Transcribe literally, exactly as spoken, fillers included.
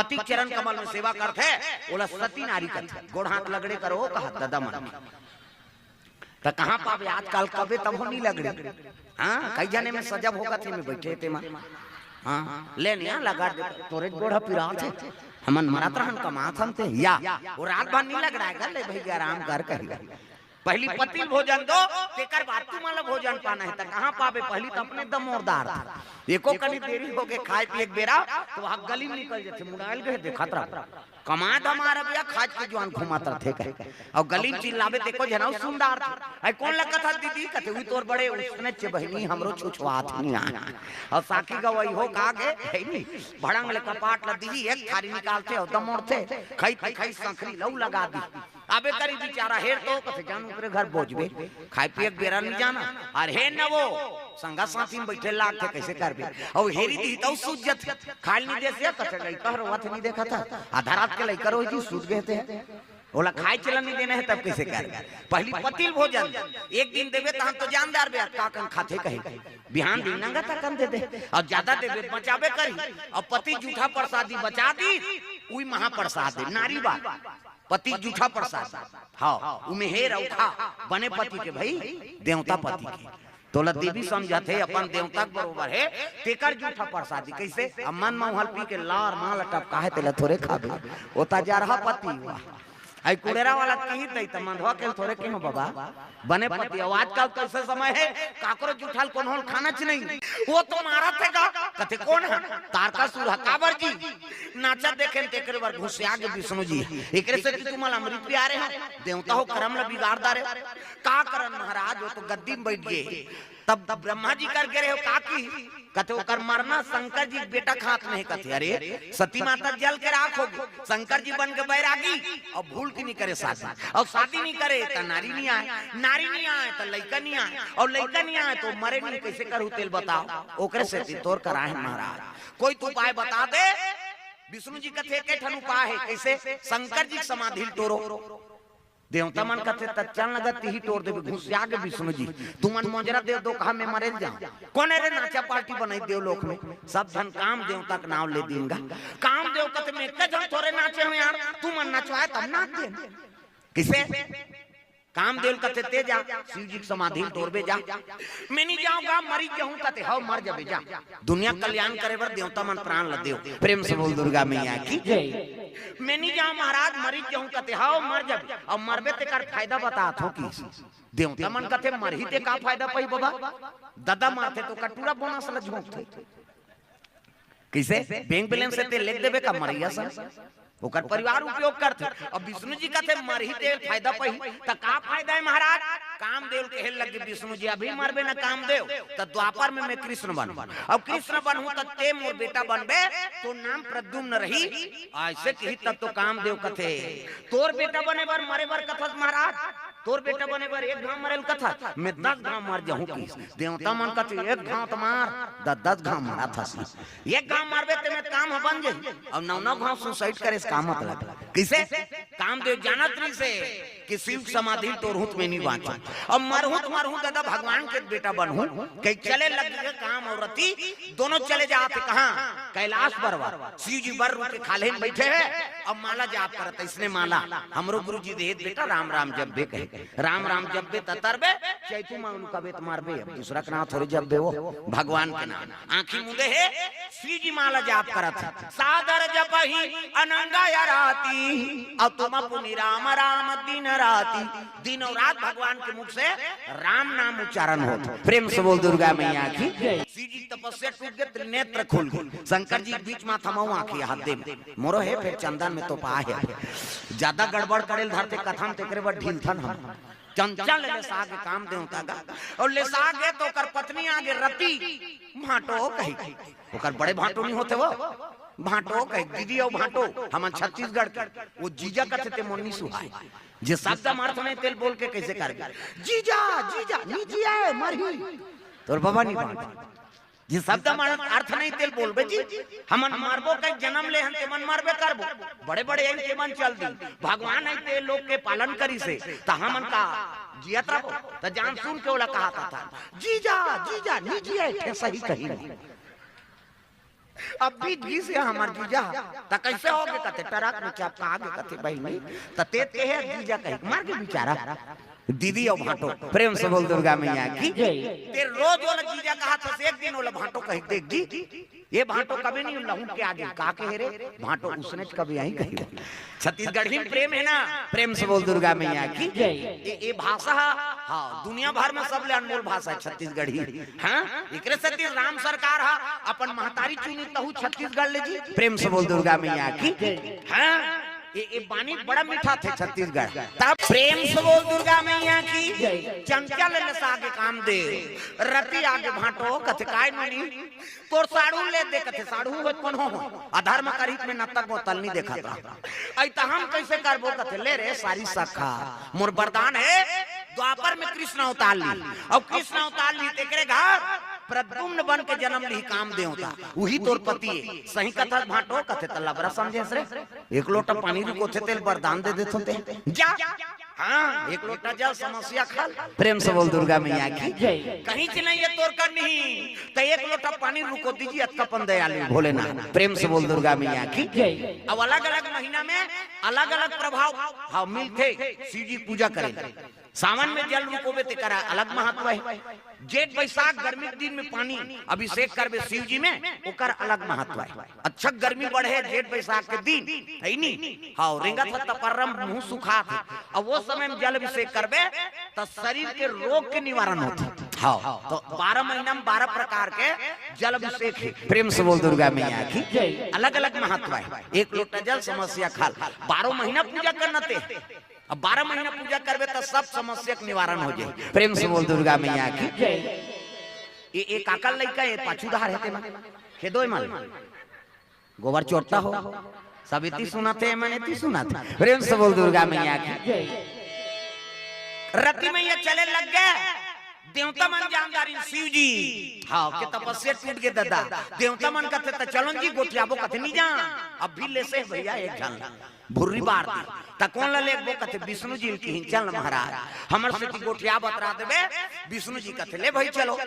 पति चरण कमल में सेवा करथे, ओला सती नारी कथे। गोड़ हाथ लगड़े करो कहा ददा मन। त कहाँ पाबे आजकल, कबे तभो नहीं लगड़े। हाँ, कई जने में सजब होगत हे, में बैठे ते मन। हाँ, ले निया लगा दे, तोरे गोड़ ह पिरात हे। हमन मरत रहन, कमात हन ते। या, वो रात भर नहीं लगड़ाएगा, ले भैया आराम कर कही। पहली पति ल भोजन दो, तेकर बाद तुमन ल भोजन पाना हे। त कहाँ पाबे, पहली त अपने दमोरदार था। एको कनी देरी होगे खाए पिए के बेरा, त वहाँ गली में निकल जाथे, मुड़ायल गए देखत रह। कमा धमा रबिया खाज के जुआन घुमात रथे कहे। अउ गली में चिल्लाबे ते एको झन अउ सुनदार थे। "अई कोन लगत हस दीदी?" कथे, "उई तोर बड़े उसने चे बहिनी, हमरो छुछुआत नहीं आए।" अउ साखी गवई हो का गे, है नी? भड़ंग ले कपाट ल दिही, एक थारी निकालथे अउ दमोड़थे, खई खई खई संखरी लऊ लगा दी। अबे करी बिचारा हेर तो कथे, "जान ओकरे घर बोजबे, खाए पिए के बेरा नहीं जाना।" अरे हे न वो, संगा साथी में बैठे लागथे, कैसे करबे? अउ हेरी दिही तउ सूझ जथे। खाल नहीं देसे, कथे, "लइका रोवत नहीं देखा था, आधा रात के लइका रोही जी, सूत गए थे।" ओला खाए चलन नहीं देना है, तब कैसे करबे? पहली पति ल भोजन, एक दिन देबे, तहन तो जानदार बे, का कन खाथे कहे। बिहान दिन नंगा तकन दे दे, अउ ज्यादा देबे, बचाबे करी। अउ पति जूठा प्रसादी बचा दी, उई महाप्रसाद है, नारी बात। पति जूठा प्रसाद, हाँ, उमे हेर अउ खा, बने पति के भाई, देवता पति के। तोला देवी समझत हे, अपन देवता के बरोबर हे, तेकर जूठा प्रसादी। कैसे? अब मन म उहल पी के लार माल टपका हे, तेला थोरे खाबे। ओ त जरहा पति हुआ। आई कुड़ेरा वाला कही दई त मंधवा के थोरे के हो बाबा, बने पति। अब आजकल कैसे समय हे, काकरो जूठा ल कोनो ल खाना च नहीं। वो तो मारत हे गा, कथे कोन हे? तारकासुर हे। काबर जी? नाचा देखे न तेकरे बर घुसिया गे विष्णु जी। एकरे से कि तुमन अमृत प्यारे हो, देवता हो करम ल बिगाड़ डारे। का करन महाराज, वो तो गद्दी में बैठ गए। तब, तब ब्रह्मा जी कर गे रहे हो, का की? कथे, "ओकर मरना शंकर जी के बेटा के हाथ में हे," कथे। अरे, सती माता जल के राख हो गे, शंकर जी बन के बैरागी, अउ भूल के नहीं करे शादी, अउ शादी नहीं करे त नारी नहीं आए, नारी नहीं आए त लइका नहीं आए, अउ लइका नहीं आए त मरे नहीं, कैसे करहू तेल बताओ। ओकरे से ती तोर कराए महाराज, कोई तो उपाय बता दे। विष्णु जी कथे, "एके ठन उपाय हे।" कैसे? "शंकर जी के समाधि ल टोरो।" देवता मन कथे, "त चल न गा, तिही टोर देबे।" घुसिया गे विष्णु जी, "तुमन मोजरा देव दो कहा, मैं मरे ल जाऊं।" कोन रे नाचा पार्टी बनाई देवलोक में? सब झन काम देवता के नाव ले दीन गा। काम देव कथे, "मैं एक झन थोरे नाचे हूं यार, तुमन नचवाए तब नाच दे।" किसे? काम देव कथे, "ते जा, शिव जी के समाधि ल टोरबे जा।" "मैं नहीं जाऊंगा, मरी जाऊं," कथे, "हव, मर जबे जा।" दुनिया कल्याण करे बर देवता मन प्राण ल देव। प्रेम से बोल दुर्गा मैया की। जय। "मैं नहीं जाऊं महाराज, मरी जाऊं," कथे, "हव, मर जबे।" अब मरबे तेकर फायदा बतात हो कि देवता मन कथे, "मरही ते का फायदा पाही बाबा?" ददा मरथे तो कटूरा बोनस ल झोंकथे। किसे? बैंक बैलेंस से ते लेख देबे का मरैया सन? ओकर परिवार उपयोग करथे। अब विष्णु जी कथे, "मरही ते फायदा पाही।" त का फायदा हे महाराज? कामदेव ल कहे लगे विष्णु जी, "अभी मरबे न कामदेव, त द्वापर में मैं कृष्ण बनहूं। अब कृष्ण बनहूं त ते मोर बेटा बनबे, तो नाम प्रद्युम्न रही।" ऐसे कही तब तो कामदेव कथे, "तोर बेटा बने बर मरे बर कथस महाराज? तोर बेटा बने बर एक घाव मरे ल कथस, मैं दस घाव मर जाहूं।" किस देवता मन कथे, "एक घाव त मार, द-, दस घाव मरा थस। एक घाव मरबे ते में काम ह बन जाही, अउ नौ नौ घाव सुसाइड करे से का मतलब?" किसे? कामदेव जानत रहिसे कि शिव समाधि ल टोरहूं त मैं नहीं बांचहूं। अब मरहूं त मरहूं, ददा भगवान के बेटा बनहूं। कहीं चले लग गे काम अउ रति, दोनों चले जात हे कहां? कैलाश पर्वत। शिव जी बर रूप के खाल्हे में बैठे हे, अब माला जाप करत हे, इसने माला हमरो गुरु जी देहे बेटा, राम राम जपबे कहे। राम राम जपबे त तरबे, चैतू मांगलू कबे त मरबे। अब दूसरा के नाम थोरे जपबे, वो भगवान के नाम। आंखी मूंदे हे, शिव जी माला जाप करत हे। सादर जपहि अनंग आराती, अतुम पुनि राम राम दिन राती। दिन अउ रात भगवान के मुख से राम नाम उच्चारण होत। प्रेम से बोल दुर्गा मैया की। शिव जी तपस्या टूट गे त नेत्र खुल गे। शंकर जी के बीच माथा म आंखी हाथ दे। मोरो हे फेर चंदन में तो पा हे। ज्यादा गड़बड़ करे ल धरथे कथा म, तेकरे बर ढीलथन हम। चंचल लेसा गे काम देवता गा। अउ लेसा गे त ओकर पत्नी आगे रति, भांटो कही। ओकर बड़े भांटो नहीं होथे वो, भांटो कही, दीदी अउ भांटो, हमन छत्तीसगढ़ के। वो जीजा कथे ते मोर नहीं सुहाय। जे शब्द म अर्थ नहीं तेल बोल के कैसे करबे? जीजा, जीजा, नहीं जिया, मरही। तोर बाबा नहीं बांट। जे शब्द म अर्थ नहीं तेल बोलबे जी, हमन मरबो कहि जनम ले हन, तेमन मरबे करबो। बड़े बड़े अइन तेमन चल दी। भगवान अइ ते लोक के पालन करिसे, त हमन का जियत रहो? त जान सुन के ओला कहा था, "जीजा, जीजा, नहीं जिया, ठे सही कही नहीं।" अब बीत गिस हे हमर जीजा, त कइसे होगे कथे, टरक में चपका आगे कथे बहिनी। त तें कहे जीजा कहे, मर गे बिचारा। दीदी अउ भांटो, प्रेम से बोल दुर्गा मैया की। जय। तें रोज ओला जीजा कहत हस, एक दिन ओला भांटो कहि देख जी, ए भांटो कभी नहीं लहूट के आगे, का कहे रे भांटो, उसने कभी यहीं कही। छत्तीसगढ़ी में प्रेम हे ना, प्रेम से बोल दुर्गा मैया की। जय। ए, ए भाषा ह, हाँ, दुनिया भर में सबले अनमोल भाषा हे छत्तीसगढ़ी। हाँ, एकरे सेती राम सरकार ह अपन महतारी चुनी तहू छत्तीसगढ़ ले जी। प्रेम से बोल दुर्गा मैया की। हाँ, ए, ए बानी बड़ा मीठा थे छत्तीसगढ़। तब प्रेम से बोल दुर्गा मैया की। जय। चंचल नशा के काम दे, रति आगे भांटो कथे काय नोनी, तोर साढ़ू ले दे कथे, साढ़ू होत कोनो हो, अधर्म करित में नतक बोतल नहीं देखत रहा। अई त हम कइसे करबो कथे, ले रे सारी सखा, मोर वरदान हे, द्वापर में कृष्ण अवतार ली, अउ कृष्ण अवतार ली तेकरे घर प्रद्युम्न बन के जन्म ली काम देवता, उही तोर पति हे। सही कथा भांटो कथे, त लबरा समझेस रे, एक लोटा पानी रुकोथे तेला वरदान दे देथों ते, जा। हाँ, एक लोटा जल समस्या खल। प्रेम से बोल दुर्गा मैया की। जय। कहीं से नहीं है तोर कर नहीं, त एक लोटा पानी रुको दीजिए, अतका पन दयालु भोलेनाथ। प्रेम से बोल दुर्गा मैया की। जय। अब अलग-अलग महीना में अलग-अलग प्रभाव, हाँ, मिलथे शिव जी पूजा करे। सावन में जल रुकोबे तेकर अलग महत्व हे। जेठ बैसाख गर्मी के दिन में पानी अभिषेक करबे शिव जी में, ओकर अलग महत्व हे। अच्छा गर्मी बढ़े जेठ बैसाख के दिन, हे नी? हाँ, रेंगत ह तपर्रम मुंह सुखात हे। अब वो समय में जल अभिषेक करबे त शरीर के रोग के निवारण होथे। हाँ, तो बारह महीना में बारह प्रकार के जल अभिषेक हे। प्रेम से बोल दुर्गा मैया की। जय। अलग-अलग महत्व हे। एक लोटा जल समस्या खल, बारह महीना पूजा करना ते। अब बारह महीना पूजा करबे त सब समस्या के निवारण हो जाए। प्रेम से बोल दुर्गा मैया की। जय। ए, ए काकर लइका हे, पाछू डहार हे तेमा, खेदो एमन। गोबर चोरता हो, सब एती सुनत हे, एमन एती सुनत हे। प्रेम से बोल दुर्गा मैया की। जय। रति में ये चले लग गे, देवता मन जान डारिन शिव जी। हाँ, के तपस्या टूट गे ददा। देवता मन कथे त चलो न जी गोठियाबो, कथे नहीं जा। अब भी लेसे भैया एक झन भुर्री बार दी। त कोन ला लेगबो कथे विष्णु जी ल किहिन, चल महाराज, हमर सेती गोठिया बतरा देबे। विष्णु जी कथे ले भाई चलो।